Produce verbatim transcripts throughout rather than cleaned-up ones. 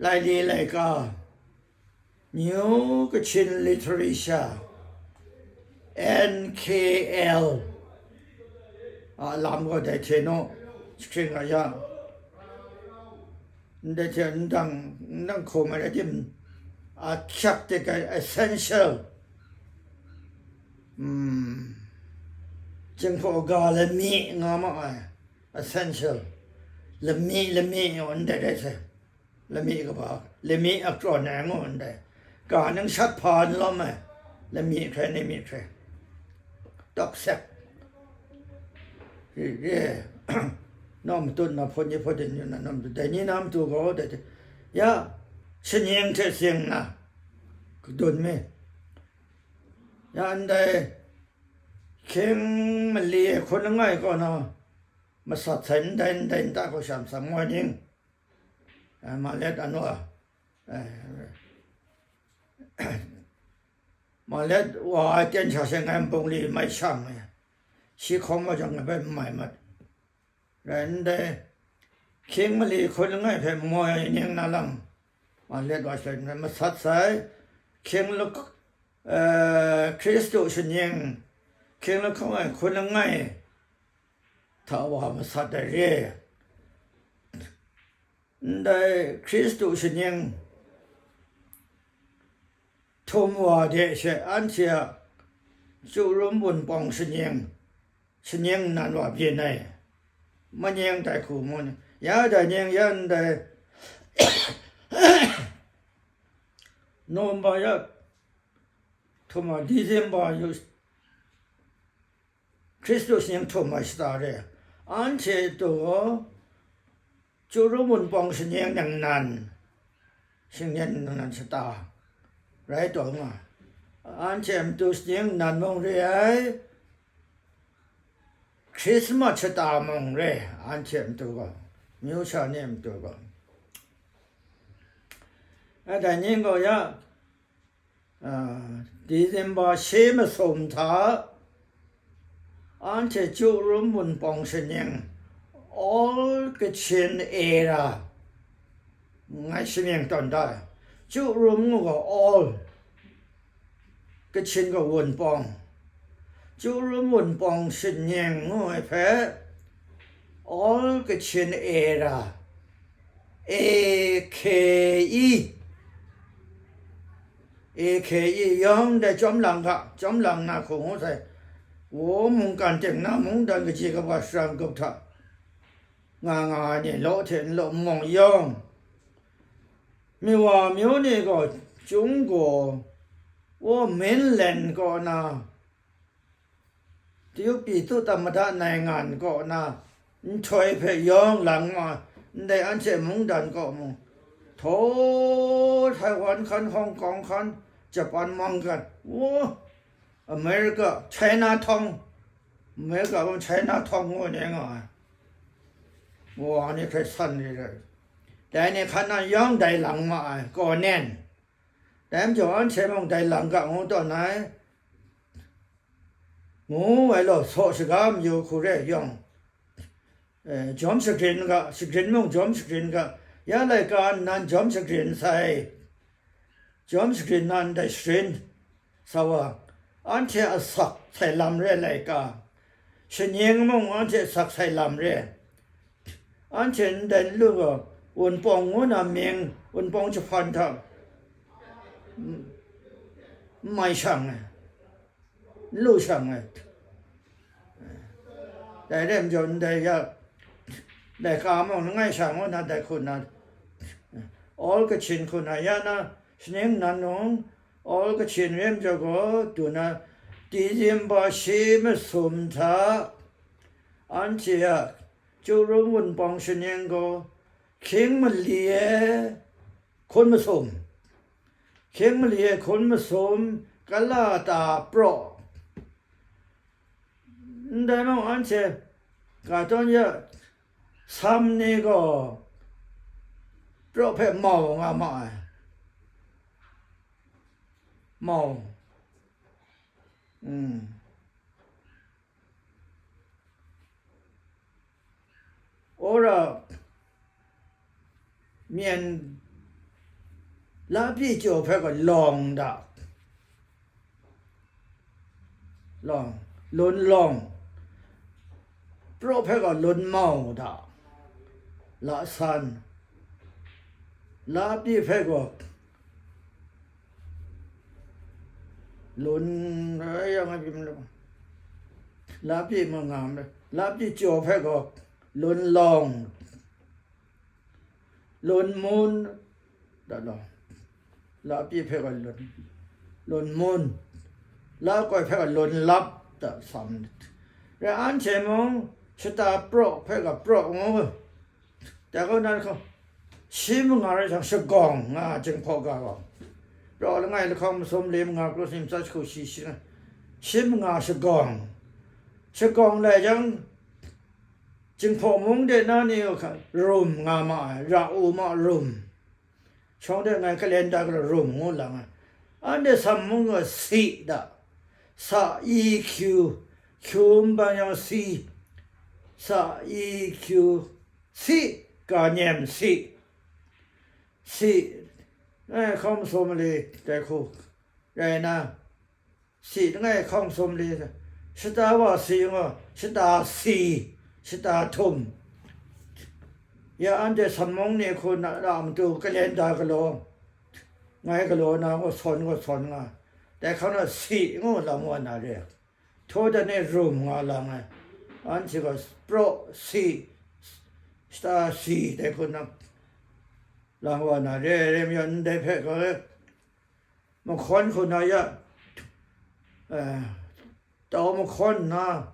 Laili laika, New Kachin Literature, N K L, a lam gaw dai hte naw, jahkring a ya, ndai hte ndang, ndang hkum ai rai tim, a hkyak tek ai essential, mm, Jinghpaw ga lami nga ma ai, essential, lami, lami, ndai rai hte. Lami kaba, lami a krawn ai ngu ndai, ga ning shat hpa n lawm ai, lami hkrai, ni mi hkrai, tawk sek, re, re, nawm matut na hpawt ni hpawt din yu na nawm matut, dai ni na matu gaw, dai hte, ya, shanyin hte seng na, kadun mi, ya, ndai, hkying mali ai hkun langai kaw na, masat sai ndai, ndai nta kaw sha masat moi ning, eh, Malet anu a, eh, Malet wa ai ten sha seng ai nbungli mai shang ai, shi hkawm wa jang ngai bai n mai mat. Rai ndai, hkying mali hkun langai hpe moi ning na lam, Malet wa shaloi masat sai, hkying luk-, eh, Hkristu shanyin, hkying lahkawng ai hkun langai hta wa masat ai re. Ndai Hkristu shanyin htum wa de she, anhte a chyu rum wunpawng shanyin, shanyin nnan wa byin ai, manyin dai hku mu ni, ya dai ning ya ndai November ya htum a, December yu, Hkristu shanyin htum ai shata re, anhte tu gaw, chyu rum wunpawng shanyin ningnan, shanyin ningnan shata rai taw nga, anhte matu shanyin ningnan mung re ai, Hkrismat shata mung re, anhte matu gaw, myu sha ni matu gaw. A dai ni gaw ya, ah, December shi masum hta, anhte chyu rum wunpawng shanyin, All Kachin Era, ngai shamying tawn da ai, chyu rum ngu gaw all, Kachin gaw wunpawng, chyu rum wunpawng shanyin ngu ai hpe, All Kachin Era, A K E, A K E yawng dai chyawm lang ga, chyawm lang na hku ngu sai, wu mungkan ting na mungdan kaji kaba shara gup hta nga nga ai ni law hte n law mung yawng, Miwa myu ni gaw chyung gaw, wo mainland kaw na, Tiyupi tu tam mada naingan kaw na, nhtoi hpe yawng lang ma, ndai anhte mungdan kaw mung, htaw Taiwan hkan, Hong Kong hkan, Japan mang hkan, wo, America, China tawng, America gaw China tawng ngu ni nga ai. Wa ni hkrai san ni rai. Dai ni hkan nan yawng dai lang ma ai, kaw nen. Dai majaw anhte mung dai lang ga ngu tawn ai. Ngu ai law, saw shaga mayu hku re yawng, eh, jawm shagrin ga, shagrin mung jawm shagrin ga, ya laika nnan jawm shagrin sai, jawm shagrin nan dai shagrin sa wa, anhte a sak sai lam re laika, shanyin mung anhte sak sai lam re, anhte ndai nlu gaw, wunpawng ngu na mying, wunpawng jahpan hta, n-, n mai shang ai. N lu shang ai. Dai re ai majaw, ndai ya, laika mung langai sha ngu na dai hku na, All Kachin hku na ya na, shaning nan nung, All Kachin re ai majaw gaw, du na, December shi masum hta, anhte a chyu rum wunpawng shanyin gaw, hkying mali e hkun masum, hkying mali e hkun masum, kala ta praw. Ndai mung anhte ga tawn ya, sam ni gaw praw hpe mau nga ma ai. Mau. Mm. Wora myen Lapyi chyaw hpe gaw lawng da, lawng, lun lawng, praw hpe gaw lun mau da, lasan, lapyi hpe gaw lun, ai, yang ai byin, lapyi manga, lapyi chyaw hpe gaw lun lawng, lun mun, da law, lapyi hpe gaw lun, lun mun, la koi hpe gaw lun lap, da sam. Rai anhte mung shata praw hpe gaw praw ngu, dai kaw nan hkau, shi manga rai jang shagawng nga, Jinghpaw ga gaw, praw langai lahkawng masum le manga kru sing tsat hku shi shi nga, shi manga shagawng, shagawng lai jang, Jinghpaw mung de na ni hka rum nga ma ai, ra u ma rum. Shawng de ngai kalenda galaw rum ngu lang ai. Anhte Sam mung gaw si da. Sa, i, kyu, kyu nbang yang si. Sa, i, kyu, si, ka nyem si. Si, eh, hkawm sawm mali dai hku rai na, si langai hkawng sawm li, shata wa si ngu, shata si, shata htum. Ya anhte Sam mung ni hku na, na matu kalenda galaw, ngai galaw na ngu sawn ngu sawn nga, dai hkang na si ngu lam wa na re. Htaw dan e rum nga lang ai, anhte gaw praw si, shata si dai hku na lang wa na re, re mayan ndai hpe gaw, mahkawn hku na ya, eh, tau mahkawn nna,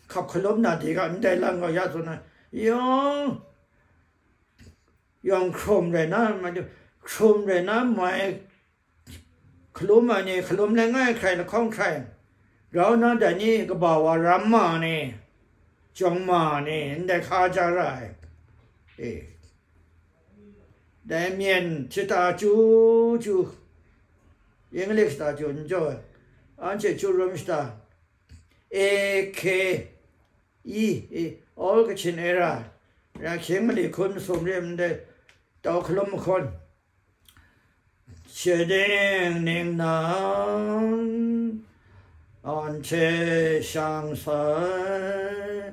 hkap hkalum na de ga ndai lang gaw ya tsun ai, yawng, yawng hkrum rai na, ma, hkrum rai na mai, hkalum ai ni, hkalum langai hkrai lahkawng hkrai, grau na dai ni, kaba wa ram ma ni, jawng ma ni, ndai hka ja ra ai. E. Dai myen shata chyu chyu, English shata chyu n jaw ai, anhte chyu rum shata, A K E, E, All Kachin Era, ra hkying mali hkun masum re ndai, tau hkalum mahkawn. Shaning ningnan anhte shang sai,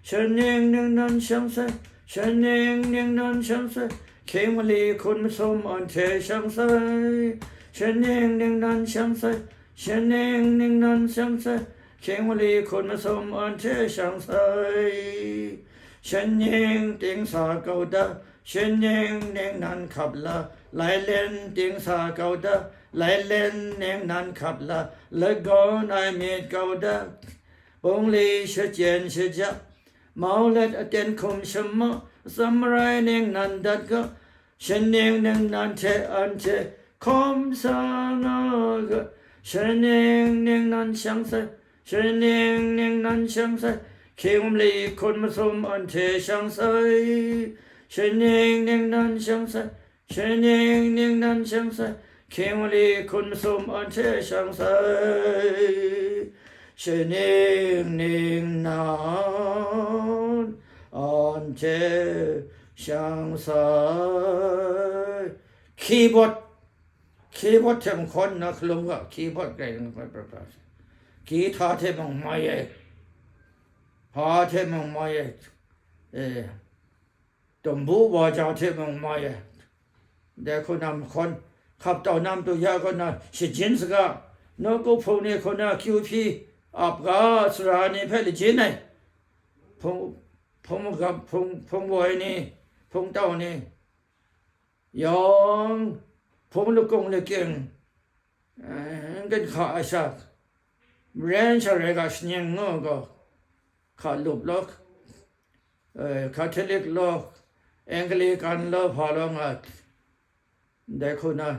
shaning ningnan shang sai, shaning ningnan shang sai, hkying mali hkun masum anhte shang sai, shaning ningnan shang sai, shaning ningnan shang sai, hkying mali hkun masum anhte shang sai. Shaning ting sa kau da, shaning ningnan hkap la, lailen ting sa kau da, lailen ningnan hkap la, lagawn ai myit kau da, bungli shachyen shaja, mau let aten hkum shama, tsam marai ningnan dat ga, shaning ningnan hte anhte hkawm sa nga ga, shaning ningnan shang sai, shaning ningnan shang sai, hkying mali hkun masum anhte shang sai, shaning ningnan shang sai, shaning ningnan shang sai, hkying mali hkun masum anhte shang sai, shaning ningnan anhte shang sai. Keyboard, keyboard hte mahkawn na hkalum ga, keyboard grai, guitar hte mung mai ai, hpa hte mung mai ai, e, dambu waja hte mung mai ai. Dai hku na mahkawn, hkap tau na matu ya kaw na shajin saga, nawku hpung ni hku na kyu hpyi ap ga, sara ni hpe lajin ai, hpung, hpung magap, hpung, hpung woi ni, hpung tau ni, yawng, hpung lakung lakying, eh, n ginhka ai sha, maren sha rai ga, shaning ngu gaw, hka lup law, eh, Catholic law, Anglican law, hpa law nga, ndai hku na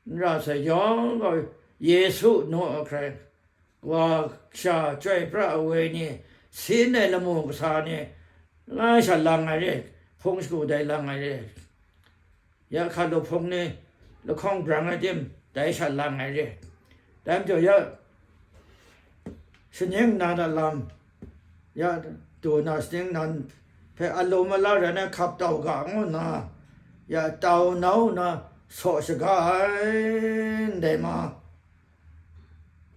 n ra sai, yawng gaw Yesu naw a hkrai, wa sha chyoi pra ai wenyi, sin ai lamu kasa ni, nga sha lang ai re, hpung shagu dai lang ai re. Ya hkalup hpung ni lahkawng brang ai tim, dai sha lang ai re. Dai majaw ya shaning nnan a lam, ya du na shaning nnan hpe alum ala rai na hkap tau ga ngu nna, ya tau nau nna, saw shaga ai, ndai ma,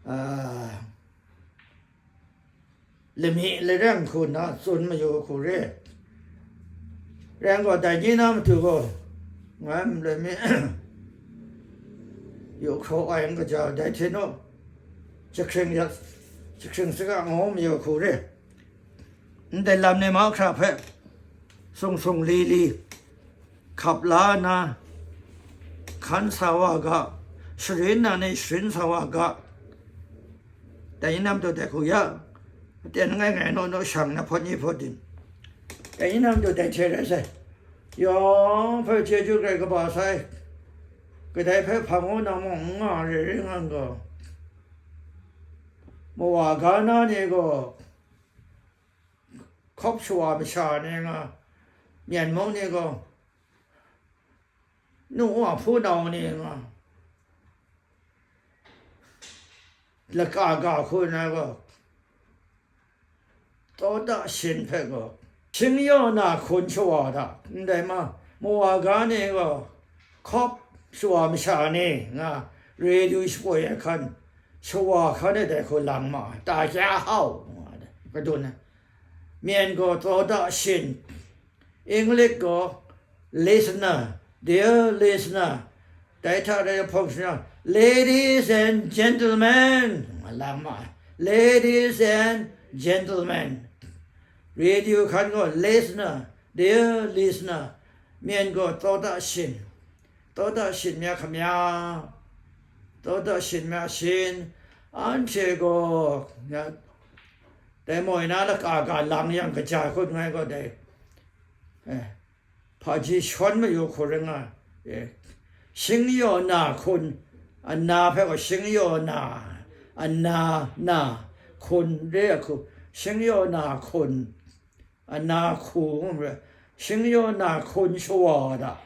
a, lami lareng hku nna tsun mayu hku re. Rai gaw, dai ni na matu gaw, ngai lami yu hkraw ai n kaja, dai hte naw, jahkring ya, jahkring saga ngaw mayu hku re. Ndai lam ni mahkra hpe sung sung li li hkap la nna, hkan sa wa ga, sharin na ni sharin sa wa ga, dai ni na matu dai hku ya, aten ngai ngai naw naw shang na hpawt ni hpawt din, dai ni na matu dai hte rai sai, yawng hpe chyeju grai kaba sai, kadai hpe hpang u na mung n nga re ring nga gaw, mawa ga na ni gaw, hkawp shawa masha ni nga, myen mung ni gaw, nu wa hpunau ni nga, laka ga hku na gaw, tawta shin hpe gaw, shingyaw na hkun shawa hta, ndai ma, mawa ga ni gaw, hkawp shawa masha ni nga, redu shapoi ai hkan, shawa hkan e dai hku lang ma ai, ta kya hau, nga ai, kadun ai. Myen gaw tawta shin, English gaw listener, dear listener, dai hta dai hpawng shana, ladies and gentlemen, nga lang ma ai, ladies and gentlemen. Redu hkan gaw listener, dear listener, myen gaw tawta shin, tawta shin mya hkamya, tawta shin mya shin, anhte gaw, ya, dai moi na laka ga lang yang kaja hkut ngai gaw dai, eh, hpaji shawn mayu hku ring nga, eh, shingyaw na hkun, ana hpe gaw shingyaw na, ana, na, hkun re a hku, shingyaw na hkun, ana hku ngu re, shingyaw na hkun shawa da,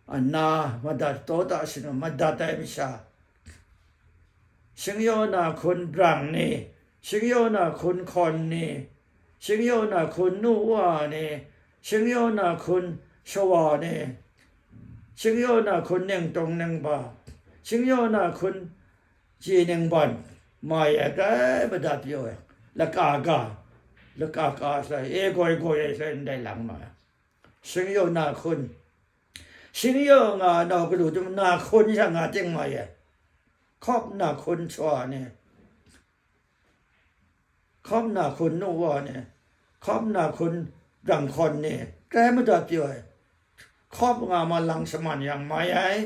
ana madat tawta shin madat ai masha, shingyaw na hkun brang ni, shingyaw na hkun hkawn ni, shingyaw na hkun nu wa ni, shingyaw na hkun shawa ni, shingyaw na hkun ningtawng ningba, shingyaw na hkun ji ningban, mai ai grai madat pyaw ai, laka ga, laka ga sai, e goi goi ai sai ndai lang ma ai. Shingyaw na hkun, shingyaw nga nau galu dum na hkun sha nga ting mai ai. Hkawp na hkun shawa ni, hkawp na hkun nu wa ni, hkawp na hkun brang hkawn ni, grai madat pyaw ai. Hkawp nga ma lang shaman yang mai ai.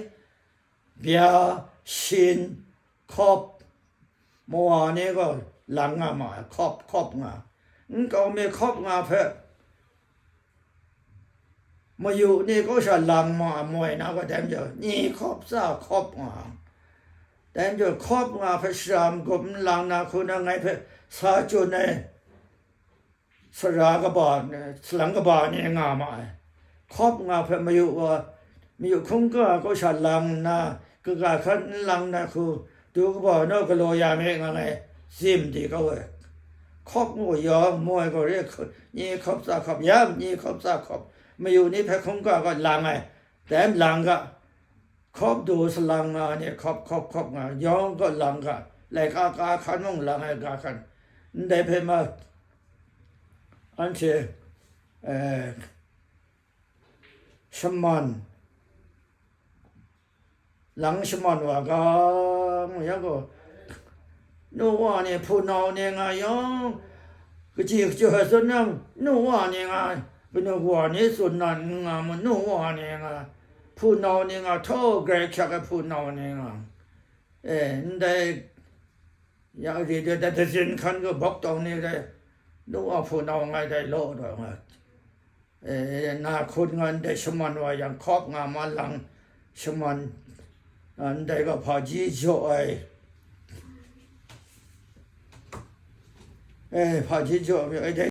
Bya, shin, hkawp, mawa ni gaw lang nga ma ai, hkawp, hkawp nga. Nkau mi hkawp nga hpe, mayu ni kaw sha lang ma ai moi na gaw, dai majaw, ni hkawp tsa hkawp nga. Dai majaw, hkawp nga hpe shara magup n lang na hku na ngai hpe sa chyen ai, sara kaba, salang kaba ni nga ma ai. Hkawp nga hpe mayu wa, mayu hkungga kaw sha lang nna, kaga hkan n lang na hku, du kaba naw galaw ya me nga ngai, zim di kau ai. Hkawp ngu yawng, moi gaw re hku, ni hkawp tsa hkawp, yam ni hkawp tsa hkawp, mayu ni hpe hkungga gaw lang ai, dai lang ga, hkawp du salang nga ni hkawp hkawp hkawp nga, yawng gaw lang ga, laika ka hkan mung lang ai ga hkan, ndai hpe ma, anhte, eh, shaman, lang shaman wa ga, ngu yang gaw, nu wa ni, hpunau ni nga yawng, kaji kajawh ai tsun yang, nu wa ni nga, kanu wa ni tsun na n nga mu, nu wa ni nga, hpunau ni nga, htaw grai hkyak ai hpunau ni nga, e, ndai, ya, ri de, dai dazin hkan gaw bawk taw ni dai, nu wa hpunau ngai dai law daw nga. E, na hkun nga ndai shaman wa yang, hkawp nga ma lang shaman, a, ndai ga hpaji jaw ai. E, hpaji jaw ai, dai